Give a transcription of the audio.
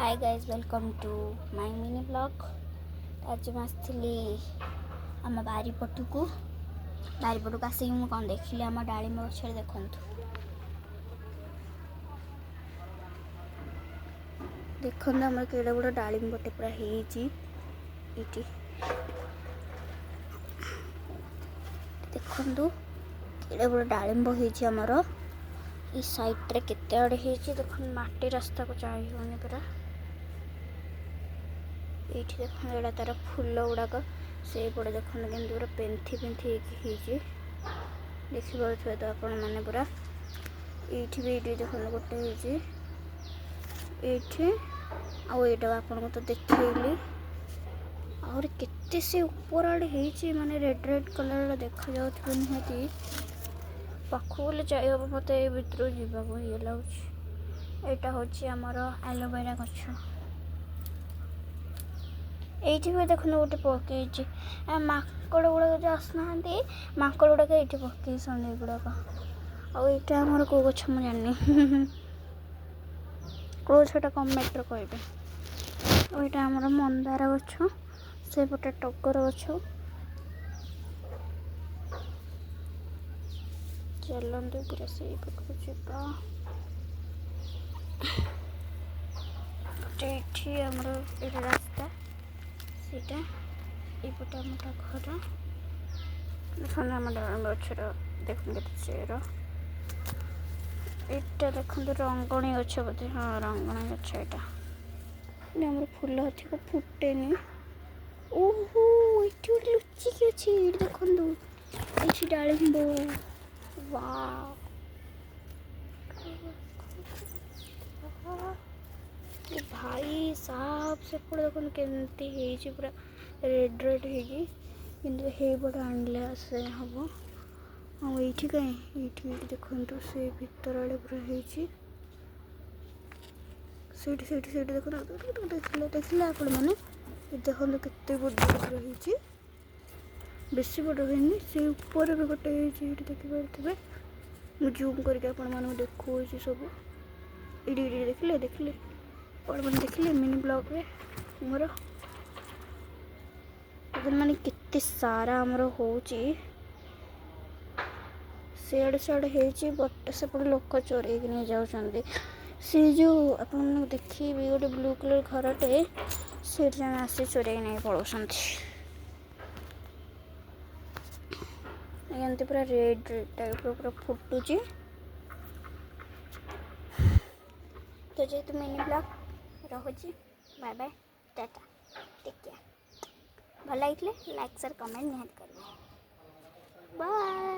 Hi guys, welcome to my mini vlog. ଆଜି ମୁଁ ଆସିଥିଲି ଆମ ବାରିପଟକୁ। ବାରିପଟକୁ ଆସିକି ମୁଁ କ'ଣ ଦେଖିଲି ଆମ ଡାଳିମ୍ବ ଗଛରେ ଦେଖନ୍ତୁ। ଦେଖନ୍ତୁ ଆମର କେଡ଼େ ବଡ଼ ଡାଳିମ୍ବଟେ ପୁରା ହେଇଛି ଏଇଠି। ଦେଖନ୍ତୁ କେଡ଼େ ବଡ଼ ଡାଳିମ୍ବ ହେଇଛି ଆମର। ଏଇ ସାଇଡ଼୍ରେ କେତେ ଆଡ଼େ ହେଇଛି ଦେଖନ୍ତୁ। ମାଟି ରାସ୍ତାକୁ ଯାଇ ହେଉନି ପୁରା। ଏଇଠି ଦେଖନ୍ତୁ, ଏଇଟା ତାର ଫୁଲ ଗୁଡ଼ାକ। ସେଇପଟେ ଦେଖନ୍ତୁ କେମିତି ପୁରା ପେନ୍ଥି ପେନ୍ଥି ହେଇକି ହେଇଛି, ଦେଖିପାରୁଥିବେ ତ ଆପଣମାନେ ପୁରା। ଏଇଠି ବି, ଏଇଠି ଦେଖନ୍ତୁ ଗୋଟେ ହେଇଛି ଏଇଠି। ଆଉ ଏଇଟା ଆପଣଙ୍କୁ ତ ଦେଖେଇଲି। ଆହୁରି କେତେ ସେ ଉପର ଆଡ଼େ ହେଇଛି, ମାନେ ରେଡ଼୍ ରେଡ଼୍ କଲର୍ର ଦେଖାଯାଉଥିବ ନିହାତି। ପାଖକୁ ଗଲେ ଯାଇହେବ, ମୋତେ ଏଇ ଭିତରକୁ ଯିବାକୁ ଇଏ ଲାଗୁଛି। ଏଇଟା ହେଉଛି ଆମର ଆଲୋଭେରା ଗଛ। ଏଇଠି ବି ଦେଖନ୍ତୁ ଗୋଟେ ପକେଇଛି। ମାଙ୍କଡ଼ ଗୁଡ଼ାକ ଯେଉଁ ଆସୁନାହାନ୍ତି, ମାଙ୍କଡ଼ ଗୁଡ଼ାକ ଏଇଠି ପକେଇଛନ୍ତି ଏଗୁଡ଼ାକ। ଆଉ ଏଇଟା ଆମର କେଉଁ ଗଛ ମୁଁ ଜାଣିନି, କେଉଁ ଗଛଟା କମେଣ୍ଟରେ କହିବେ। ଆଉ ଏଇଟା ଆମର ମନ୍ଦାର ଗଛ, ସେପଟେ ଟଗର ଗଛ। ଚାଲନ୍ତୁ ପୁରା ସେଇ ପାଖକୁ ଯିବା। ଗୋଟେ ଏଇଠି ଆମର ଏଇଟା ରାସ୍ତା, ସେଇଟା ଏଇପଟେ ଆମର ଘର। ଦେଖନ୍ତୁ ଆମ ଡାଳିମ୍ବ ଗଛର ଦେଖନ୍ତୁ କେତେ ଚେର। ଏଇଟା ଦେଖନ୍ତୁ ରଙ୍ଗଣୀ ଗଛ ବୋଧେ। ହଁ, ରଙ୍ଗଣୀ ଗଛ ଏଇଟା। ଆମର ଫୁଲ ଅଧିକ ଫୁଟେନି। ଓହୋ, ଏଇଠି ଗୋଟେ ଲୁଚିକି ଅଛି। ଏଇଠି ଦେଖନ୍ତୁ, ଏଇଠି ଡାଳିମ୍ବ। ୱାଓ ଭାଇ ସାହେବ, ସେପଟେ ଦେଖନ୍ତୁ କେମିତି ହେଇଛି ପୁରା ରେଡ଼୍ ରେଡ଼୍ ହେଇକି। କିନ୍ତୁ ହେଇପଟେ ଆଣିଲେ ସେ ହେବ। ଆଉ ଏଇଠି କାହିଁ, ଏଇଠି ଏଇଠି ଦେଖନ୍ତୁ ସେ ଭିତର ଆଡ଼େ ପୁରା ହେଇଛି। ସେଇଠି ସେଇଠି ସେଇଠି ଦେଖନ୍ତୁ। ଦେଖିଲେ ଦେଖିଲେ ଆପଣମାନେ, ଦେଖନ୍ତୁ କେତେ ବଡ଼ ପୁରା ହେଇଛି। ବେଶୀ ବଡ଼ ହେଇନି। ସେ ଉପରେ ବି ଗୋଟେ ହେଇଛି, ଏଇଠି ଦେଖିପାରୁଥିବେ। ମୁଁ ଜୁମ୍ କରିକି ଆପଣମାନଙ୍କୁ ଦେଖାଉଛି ସବୁ। ଏଇଠି ଏଇଠି ଦେଖିଲେ ଦେଖିଲେ ଆପଣମାନେ, ଦେଖିଲେ ମିନି ବ୍ଲଗ୍ରେ ମୋର ମାନେ କେତେ ସାରା ଆମର ହେଉଛି। ସିଆଡ଼େ ସିଆଡ଼େ ହେଇଛି, ବଟ୍ ସେପଟେ ଲୋକ ଚୋରେଇକି ନେଇଯାଉଛନ୍ତି। ସେ ଯେଉଁ ଆପଣମାନଙ୍କୁ ଦେଖିବି ଗୋଟେ ବ୍ଲୁ କଲର୍ ଘରଟେ, ସେଇଠି ଜଣେ ଆସି ଚୋରେଇକି ନେଇ ପଳାଉଛନ୍ତି। ଏମିତି ପୁରା ରେଡ଼୍ ରେଡ଼୍ ଟାଇପ୍ର ପୁରା ଫୁଟୁଛି। ତ ଯେହେତୁ ମିନି ବ୍ଲଗ୍ ରହୁଛି, bye bye, tata, take care. ଭଲ ଲାଗିଥିଲେ ଲାଇକ୍, ସେୟାର, କମେଣ୍ଟ ନିହାତି କରିବେ। ବାଏ।